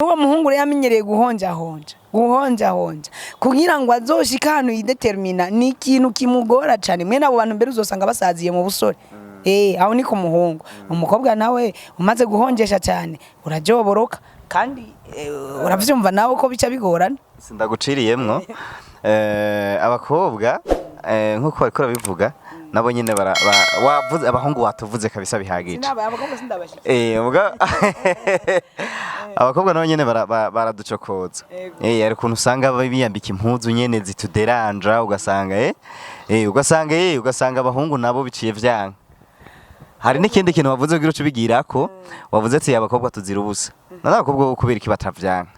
Uwo muhungu rero yamenyereye guhonjahonja, guhonjahonja kugira ngo azoshike ahantu yidetermina, ni ikintu kimugora cane. Mwene abo bantu mbere uzosanga basaziye mu busore. Aho ni ku muhungu. Umukobwa nawe umaze guhonjesha cyane urajoboroka, kandi uravyumva nawe ko bica bigorana. Sindaguciriyemwo, abakobwa, nkuko bariko barabivuga, nabo nyene wavuze abahungu, watuvuze kabisa bihagije. Abakobwa sindabashika. Muga abakobwa nabo nyene baraducokoza. Ego. Hari ukuntu usanga biyambika impuzu nyene zituderanja, ugasanga ugasanga abahungu nabo biciye vyanka. Hari n'ikindi kintu wavuze kugira uce ubigirako, wavuze ati abakobwa tuzira ubusa. None abakobwa bo kubera iki batavyanka?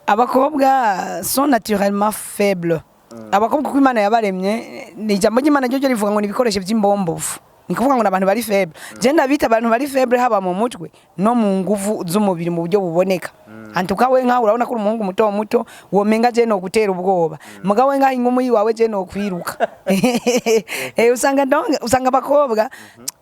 Abakobwa sont naturellement faibles. Abakobwa uko Imana yabaremye, ni ijambo ry'Imana ryo rivuga ngo ni ibikoresho by'imbombovu, ni kuvuga ngo ni abantu bari faible. Je ndabita abantu bari faible, haba mu mutwe no mu nguvu z'umubiri mu buryo buboneka. Antuka we nkaho urabona ko uri umuhungu muto muto, womenga je no gutera ubwoba, mugabo we nkaho ingumu yiwawe je no kwiruka. Usanga donc usanga abakobwa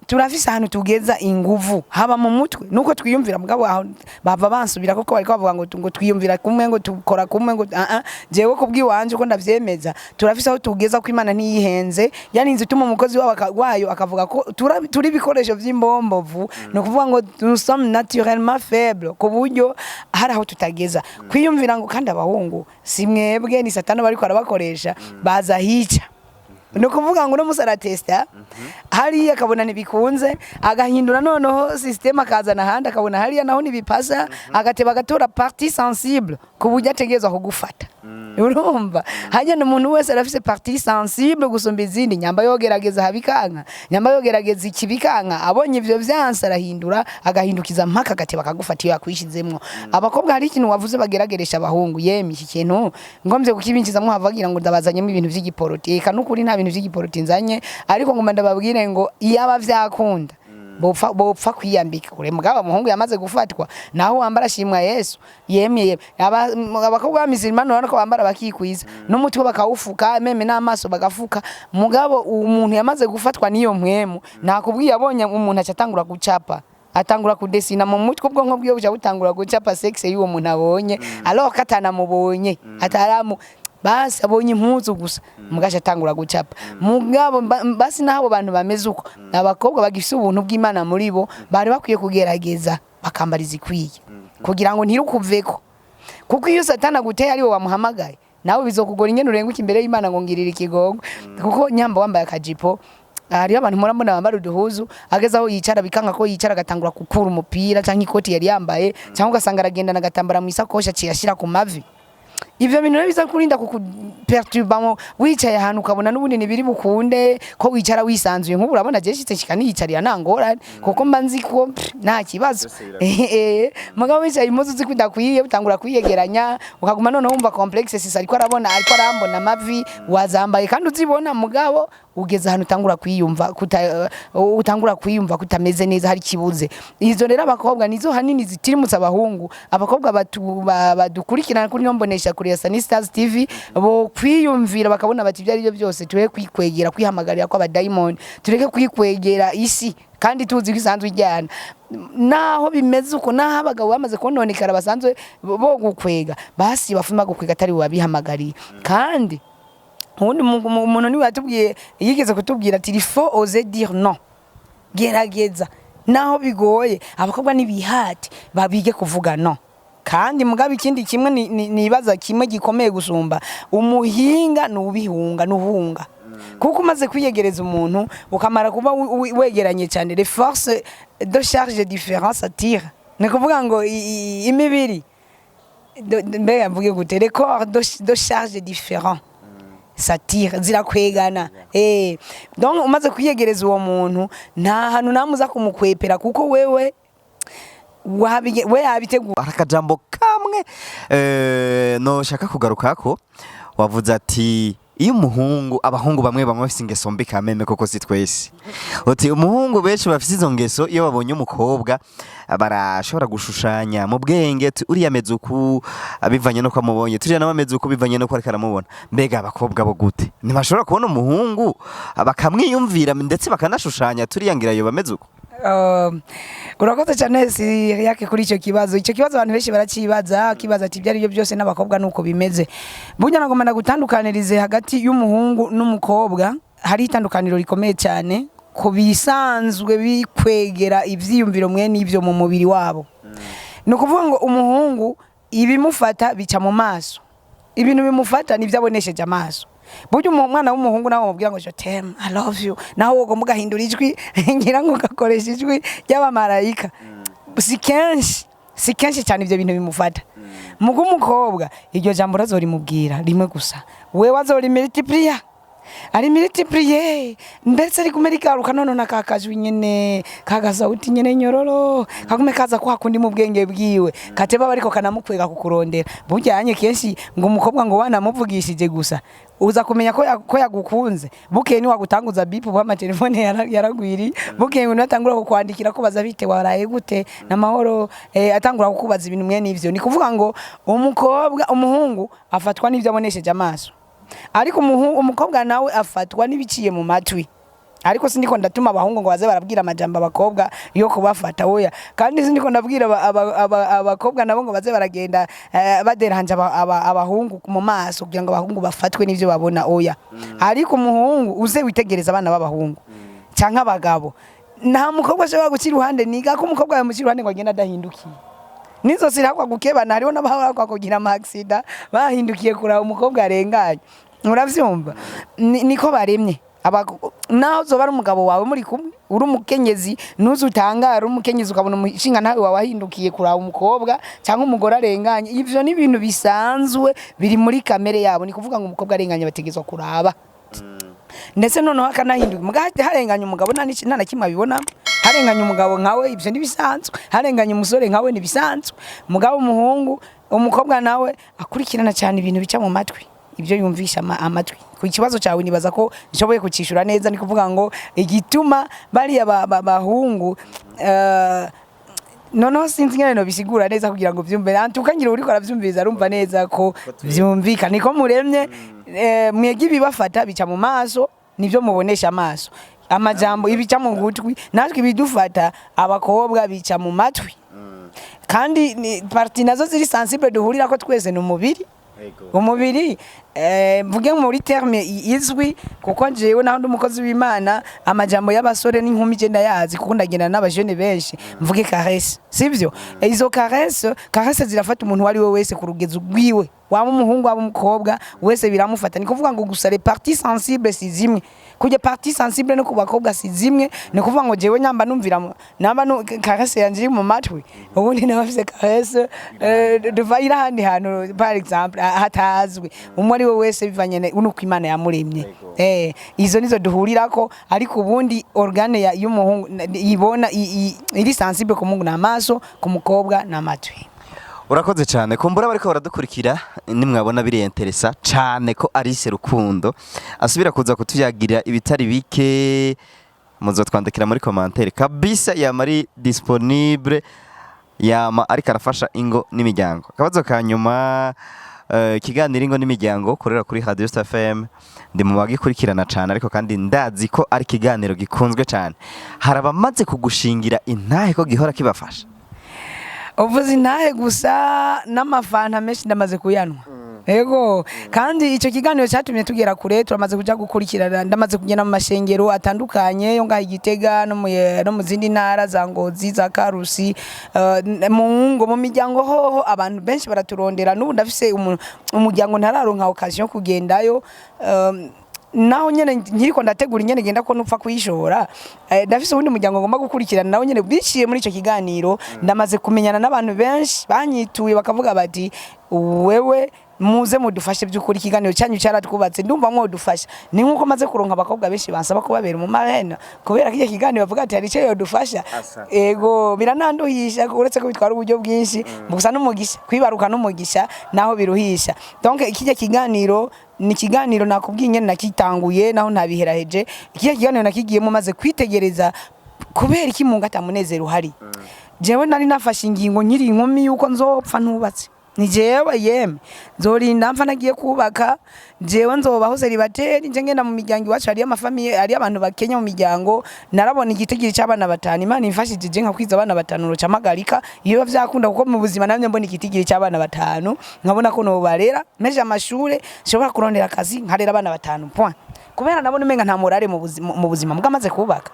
turafise ahantu tugeza inguvu, haba mu mutwe nuko twiyumvira. Mugabo aho bava bansubira kuko bariko bavuga ngo twiyumvira kumwe, ngo tukora kumwe, ngo ah ah. Jewe kubwiwanje uko ndavyemeza, turafise aho tugeza ko Imana ntiyihenze, yani inzu ituma umukozi wabo wayo akavuga ko turi ibikoresho vy'imbombovu. Ni ukuvuga ngo nous sommes naturellement faibles, ku buryo hari aho tutageza kwiyumvira ngo. Kandi abahungu si mwebwe, ni Satani bariko arabakoresha, baza hica. Ni ukuvuga ngo uno musi aratesta hariya, akabona ntibikunze, agahindura noneho système, akazana ahandi, akabona hariya naho ntibipasa, agateba agatora partie sensible ku buryo ategerezwa kugufata. Urumva hanyuma umuntu wese arafise partie sensible gusumba izindi. Nyamba yogerageza habikanka, nyamba yogerageza iki bikanka, abonye ivyo vyanse arahindura, agahindukiza mpaka agateba akagufata iyo yakwishizemwo. Abakobwa, hari ikintu wavuze bagerageresha abahungu. Yemwe, iki kintu ngomvye kukibinjizamwo havagira ngo ndabazanyemo ibintu vy'igiporoti. Eka nukuri nta bintu vy'igiporoti nzanye, ariko ngoma ndababwire ngo iyaba vyakunda bopfa kwiyambika ure. Mugabo umuhungu yamaze gufatwa naho wambara shimwa Yesu. Yemwe yemwe, abakobwa b'amizirimano urabona ko bambara bakikwiza, n'umutwe bakawufuka, même n'amaso bagafuka. Mugabo umuntu yamaze gufatwa n'iyo mpwemu, nakubwiye, abonye umuntu aca atangura gucapa, atangura kudesina mu mutwe, ubwonko bwiwe buca butangura gucapa sexe y'uwo muntu abonye, alors ko atanamubonye, ataramu basi abonye impuzu gusa, mugasha atangura gucapa. Mugabo basi n'abo bantu bameze uko, abakobwa bagifise ubuntu bw'Imana muri bo, bari bakwiye kugerageza bakambara izikwiye kugira ngo ntirukuveko, kuko iyo Satani aguteye ariwe wamuhamagaye, nawe bizokugora ingene urenguka imbere y'Imana ngo ngirira ikigongo. Kuko nyamba wambaye akajipo, hariho abantu murabona bambara uduhuzu, ageze aho yicara bikanka ko yicara, agatangura gukura umupira cyangwa ikoti yari yambaye, cyangwa ugasanga aragendana agatambara mu isakoshi aciye ashyira ku mavi. Ivyo bintu rero biza kurinda kukuperturba wicaye ahantu, ukabona n'ubundi ntibiri bukunde ko wicara wisanzuye. Nk'ubu urabona je shitse nshika niyicarira nta ngorane, kuko mba nzi ko pff, nta kibazo. Mugabo wicaye impuzu uzi ko idakwiye, utangura kwiyegeranya, ukaguma noneho wumva complexe, sisa ariko arabona, ariko arambona amavi wazambaye kandi uzibona. Mugabo ugeze ahantu utangura kwiyumva kuta, utangura kwiyumva kutameze neza, hari kibuze. Izo rero abakobwa nizo hanini zitirimutse abahungu. Abakobwa badukurikirana kuri nombonesha kuri ya Sunny Stars TV bo kwiyumvira bakabona bati ibyo ari byo byose, tureke kwikwegera, kwihamagarira kw'abadayimoni, tureke kwikwegera isi kandi tuzi ko isanzwe ijyana. Naho bimeze uko, naho abagabo bamaze kononekara basanzwe bo gukwega, basi bafuma gukwega atari bo babihamagariye. Kandi ubundi umuntu niwe yatubwiye, yigeze kutubwira ati: "Il faut oser dire non." Gerageza naho bigoye, abakobwa nibihate babige kuvuga no. Kandi mugabo ikindi kimwe nibaza kimwe gikomeye gusumba umuhinga nubihunga nuhunga, kuko umaze kwiyegereza umuntu, ukamara kuba wegeranye cyane, les forces de charge différence attire. Ni kuvuga ngo imibiri mbega mvuge gute, les corps de charge différent s'attirent, zirakwegana. Donc umaze kwiyegereza uwo muntu, nta hantu namuza kumukwepera, kuko wewe we yabitegura. Hari akajambo kamwe noshaka kugarukako. Wavuze ati iyo umuhungu, abahungu bamwe bamwe bafise ingeso mbi kameme, koko si twese. Uti umuhungu benshi bafise izo ngeso, iyo babonye umukobwa barashobora gushushanya mu bwenge ati uriya ameze uku bivanye nuko amubonye, turiya nawe ameze uku bivanye nuko ariko aramubona. Mbega abakobwa bo gute? Ntibashobora kubona umuhungu bakamwiyumvira, ndetse bakanashushanya turiya ngira yo bameze uko? Urakoze cyane Siriyake kuri icyo kibazo. Icyo kibazo abantu benshi baracibaza, kibaza ati ibyo ari byo byose n'abakobwa nuko bimeze. Burya nagomba ndagutandukanirize hagati y'umuhungu n'umukobwa, hari itandukaniro rikomeye cyane ku bisanzwe bikwegera ivyiyumviro mwene ivyo mu mubiri wabo. Ni ukuvuga ngo umuhungu ibimufata bica mu maso, ibintu bimufata nibyo abonesheje amaso. Burya umwana w'umuhungu nawe umubwira ngo "Je t'aime, I love you", naho wogomba ugahindura ijwi, ngira ngo ugakoresha ijwi ry'abamarayika, si kenshi cyane ibyo bintu bimufata. Muga umukobwa iryo jambo urazorimubwira rimwe gusa, wewe azorimultiplier, ari multiplier, ndetse rigume rigaruka. None nakakajwi nyene, kagasauti nyene nyororo, kagume kaza kwa kundi mu bwenge bwiwe, kateba bariko kanamukwega kukurondera. Burya kenshi ngo umukobwa ngo wanamuvugishije gusa uza kumenya ko yagukunze bukeye ni wagutanguza bip, ubu amatelefone yaragwiriye. Bukeye ngo natangura kukwandikira kubaza bite, waraye gute, namahoro, atangura kukubaza ibintu mwene ivyo. Ni kuvuga ngo umukobwa, umuhungu afatwa n'ivyo abonesheje amaso, ariko umukobwa nawe afatwa n'ibiciye mu matwi. Ariko sindiko ndatuma abahungu ngo baze barabwira amajambo abakobwa yo kubafata, oya. Kandi sindiko ndabwira abakobwa nabo ngo baze baragenda baderanje abahungu mu maso kugira ngo abahungu bafatwe n'ivyo babona, oya. Ariko umuhungu, uze witegereza abana b'abahungu canke abagabo, nta mukobwa ashobora guca iruhande, niga ko umukobwa yamuca iruhande ngo agende adahindukiye. Nizo zirahakwa gukebana, hariho n'abahakwa kugira ama accident bahindukiye kuraba umukobwa arenganye. Uravyumva? Niko baremye. Naho uzoba ari umugabo wawe muri kumwe, uri umukenyezi, ntuze utangare uri umukenyezi ukabona umushinga ntawe wawe ahindukiye kuraba umukobwa cyangwa umugore arenganye. Ivyo ni ibintu bisanzwe biri muri kamere yabo. Ni kuvuga ngo umukobwa arenganye bategezwa kuraba, ndetse noneho akanahinduka. Muga harenganye umugabo nta na kimwe abibonamo. Harenganye umugabo nkawe, ibyo ntibisanzwe. Harenganye umusore nkawe, ntibisanzwe. Mugabo umuhungu, umukobwa nawe akurikirana cyane ibintu bica mu matwi, ibyo yumvisha amatwi. Ku kibazo cyawe nibaza ko nshoboye kucishura neza. Ni kuvuga ngo igituma bariya bahungu, noneho sinzi ingene nobisigura neza kugira ngo vyumve. Antuka ngira uriko aravyumviriza arumva neza ko vyumvikana. Niko muremye, mwege ibibafata bica mu maso, nivyo mubonesha amaso, amajambo, ibica mu gutwi. Natwe ibidufata abakobwa bica mu matwi, kandi ni parties nazo ziri sensible duhurirako twese, ni umubiri. Umubiri, mvuge muri terme izwi, kuko jewe naho ndi umukozi w'Imana, amajambo y'abasore n'inkumi je ndayazi, kuko ndagenda n'abajene benshi. Mvuge caresse, sivyo? Izo caresse zirafata umuntu uwo ari we wese ku rugezo rwiwe, waba umuhungu, waba umukobwa, wese biramufata. Ni kuvuga ngo gusa les parties sensibles si zimwe. Kujya partie sensible no ku bakobwa si zimwe. Ni kuvuga ngo jewe nyamba numvira namba caresse yanje iri mu matwi, ubundi nawe afise caresse duva iri ahandi hantu, par exemple hatazwi. Umwe ari we wese bivanye nuko Imana yamuremye, izo nizo duhurirako. Ariko ubundi organe y'umuhungu ibona iri sensible ku muhungu ni amaso, ku mukobwa ni amatwi. Urakoze cyane. Kumbura bariko baradukurikira, nimwabona biriyenteresa cyane ko Alice Rukundo asubira kuza kutuyagira ibitari bike, muzotwandikira muri commentaire kabisa. Yama ari disponible, yama ariko arafasha ingo n'imiryango. Akabazo ka nyuma, ikiganiro Ingo n'Imiryango korera kuri Radio Star FM, ndi mu bagikurikirana cyane, ariko kandi ndazi ko ari ikiganiro gikunzwe cyane. Hari abamaze kugushingira intahe ko gihora kibafasha? Uvuze intahe gusa, n'amafanta menshi ndamaze kuyanwa. Ego, kandi icyo kiganiro cyatumye tugera kure. Turamaze kuja gukurikirana, ndamaze kugenda mu mashengero atandukanye yo ngaha i Gitega no mu zindi ntara za Ngozi, za Karusi, mu ngo, mu miryango hoho abantu benshi baraturondera. N'ubu ndafise umuryango ntararonka occasion yo kugendayo, naho nyene nkiriko ndategura ingene genda ko nupfa kuyishora. Ndafise uwundi muryango ngomba gukurikirana nawe nyene biciye muri ico kiganiro. Ndamaze kumenyana n'abantu benshi banyituye bakavuga bati: "Wewe muze mudufashe, by'ukuri ikiganiro cyanyu cyaratwubatse, ndumva mwodufasha." Ni nkuko maze kuronka abakobwa benshi bansaba kubabera mu marraine kubera ko icyo kiganiro, bavuga ati hari icyo yodufasha. Ego, birananduhisha uretse ko bitwara uburyo bwinshi, gusa n'umugisha kwibaruka n'umugisha naho biruhisha. Donc ikijya kiganiro ni ikiganiro nakubwiye ingene nakitanguye, naho ntabiheraheje. Ikijya kiganiro nakigiyemo maze kwitegereza kubera iki mu ngata munezero uhari. Jewe nari nafashe ingingo nkiri inkumi yuko nzopfa ntubatse. Ni jewe yeme nzorinda mpfa nagiye kubaka. Jewe nzobaho célibataire, nje ngenda mu miryango iwacu, hariyo ama familles, hariyo abantu bakenya mu miryango. Narabona igitigiri c'abana batanu. Imana imfashije je nkakwiza abana batanu, roca mpagarika iyo vyakunda, kuko mu buzima namye mbona igitigiri c'abana batanu, nkabona ko nobarera mpeje amashure, nshobora kurondera akazi nkarera abana batanu, point. Kubera nabona umenga nta morale mu buzima mbwamaze kubaka.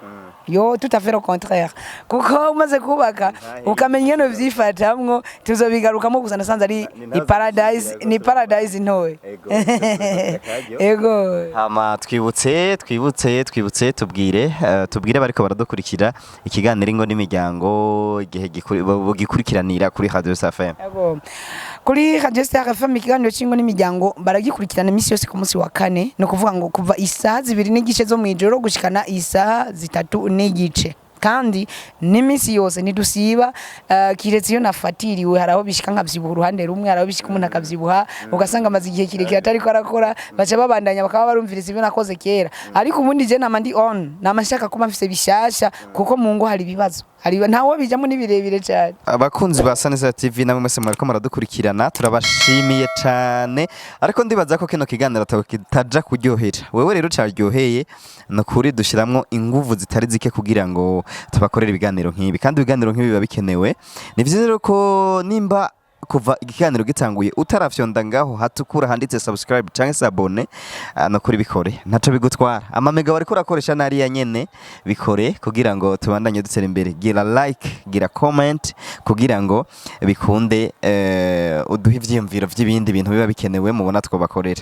Yo, tout à fait le contraire, kuko umaze kubaka ukamenya ingene uvyifatamwo, tuzobigarukamo. Gusa nasanze ari Ni paradise, ni paradise ntoya. Ego. Hama twibutse tubwire bariko baradukurikira ikiganiro Ingo n'Imiryango igihe bugikurikiranira kuri Radio Star FM. Ego. Kuri Radio Star FM, ikiganiro c'Ingo n'Imiryango baragikurikirana iminsi yose ku munsi wa kane, ni ukuvuga ngo kuva isaha 2:30 zo mw'ijoro gushikana isaha 3:30, kandi n'iminsi yose ntidusiba, kiretse iyo nafatiriwe. Hari aho bishika nkavyibuha uruhande rumwe, hari aho bishika umuntu akavyibuha, ugasanga amaze igihe kirekire atariko arakora, baca babandanya bakaba barumviriza ibyo nakoze kera. Ariko ubundi je nama ndi on, nama nshaka kuba mfise bishasha, kuko mu ngo hari ibibazo, hari ntawo bijamo ni birebire cyane. Abakunzi ba Saneza TV namwe mwese mwariko muradukurikirana, turabashimiye cyane. Ariko ndibaza ko kino kiganiro kitaja kuryohera wewe rero caryoheye. Ni ukuri dushiramwo inguvu zitari zike kugira ngo tubakorere ibiganiro nk'ibi, kandi ibiganiro nk'ibi biba bikenewe. Ni vyiza rero ko nimba kuva ikiganiro gitanguye utarafyonda ngaho hatukura handitse subscribe canke s'abonner, no kuri bikore, ntaco bigutwara. Amamega wariko urakoresha nariya nyene, bikore kugira ngo tubandanye dutera imbere. Gira like, gira comment kugira ngo bikunde, uduhe ivyiyumviro vy'ibindi bintu biba bikenewe mubona twobakorera.